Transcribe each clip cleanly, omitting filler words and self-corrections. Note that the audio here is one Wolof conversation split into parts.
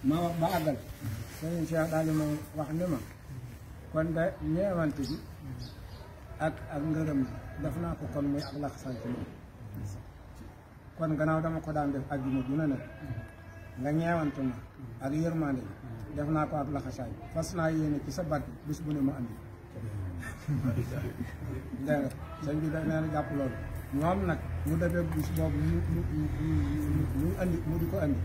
ma wax ba àggal sëñ Cheikh daal di ma wax ni ma kon de ñeewante bi ak ngërëm bi def naa ko kon muy ak laxasaan ci moom kon gannaaw dama ko daan def àjjuma ju ne nag nga ñeewante ma ak yërmande bi def naa ko ak laxasaay fas naa yéene ci sa barke bis bu ne ma andi dégg nga sëñ bi da nee na jàpp loolu ñoom nag mu defee bis boobu mu andi mu di ko andi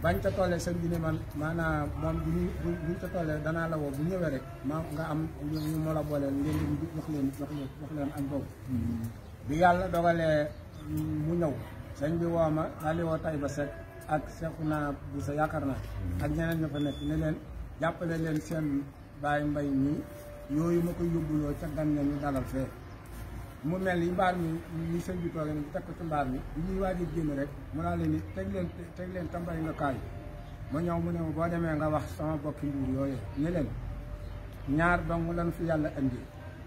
bañ ca tollee sëñ bi ne man maanaam moom buñ ca tollee danaa la woo bu ñëwee rek ma nga am ñu ma la booleel ngeen di jox leen añ boobu bi yàlla dogalee mu ñëw sëñ bi woo ma daal di woo Taïba Seck ak Cheikhouna Boussa yaakaar naa ak ñeneen ña fa nekk ne leen jàppale leen seen baay mbay nii yooyu ma koy yóbbuloo ca gan ña ñu dalal fee mu mel ni mbaar mi ñu sëñ bi toogee ni teg ko ci mbaar mi bi ñuy waaj a génn rek mu naa leen ni teg leen tambay nga kaay ma ñëw mu ne ma boo demee nga wax sama bokki mbuur yooyu ne leen ñaar dong lan fi yàlla indi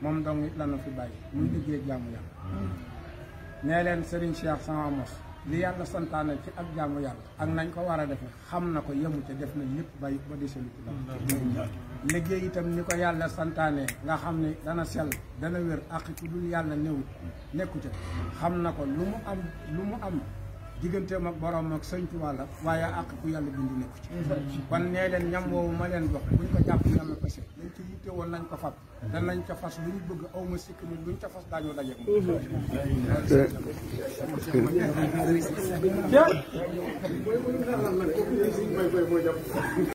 moom dong it lanu fi bàyyi muy liggéey jaamu yàlla nee leen Serigne Cheikh sama mos li yàlla santaane ci ak jaamu yàlla ak nañ ko war a defe xam na ko yemu ca def na lépp bàyyi ba deselu ci la liggéey itam ni ko yàlla santaane nga xam ne dana sell dana wér ak ku dul yàlla néewut nekku ca xam na ko lu mu am digganteem ak borom ak sëñ Tuubaa la waaye ak ku yàlla bind nekku ci kon nee leen ñam woowu ma leen jox buñ ko jàpp ñame ko se dañ ci yitte woon nañ ko fab danañ ca fas lu ñu bëgg awma sikk ni luñ ca fas daañoo daje ko